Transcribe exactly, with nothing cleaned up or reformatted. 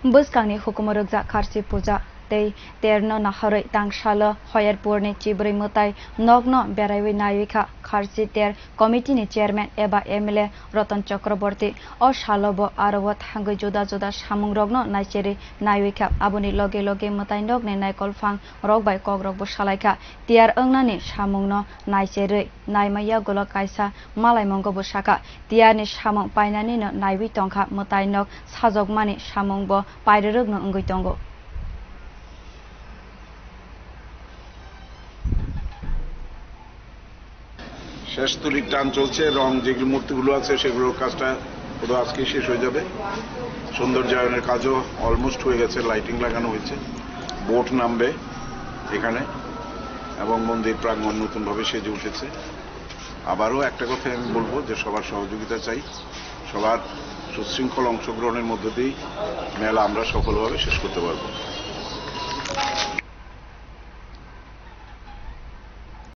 Bwskangni hukumu rwkjak Kharchi puja tei terno naharwi tangsalo Hoyerpurni chibrwi mwtai nokno beraiwi naiwi kha Kharchi ter committee ni chairman eba M L A Ratan Chakraborty. O salo bo aro o thangwi juda juda samungrokno naicherwi naiwi kha. Aboni loge loge mwtai nokni naikol phang rok bai kokrokbo salai kha. Tiyar wngnani samungno naicherwi naima yagulo kaisa malaimungo bo sakha. Tiyarni samung painanino naiwi tongkha mwtai nok sajokmani samungbo pairwrwkno wngwi tongo. শেষ তুলির টান চলছে এবং যেগুলো মূর্তিগুলো আছে সেগুলোর কাজটা বোধহয় আজকেই শেষ হয়ে যাবে। সৌন্দর্যায়নের কাজও অলমোস্ট হয়ে গেছে, লাইটিং লাগানো হয়েছে, বোট নামবে এখানে এবং মন্দির প্রাঙ্গণ নতুনভাবে সেজে উঠেছে। আবারও একটা কথা আমি বলবো যে সবার সহযোগিতা চাই, সবার সুশৃঙ্খল অংশগ্রহণের মধ্য দিয়েই মেলা আমরা সফলভাবে শেষ করতে পারবো।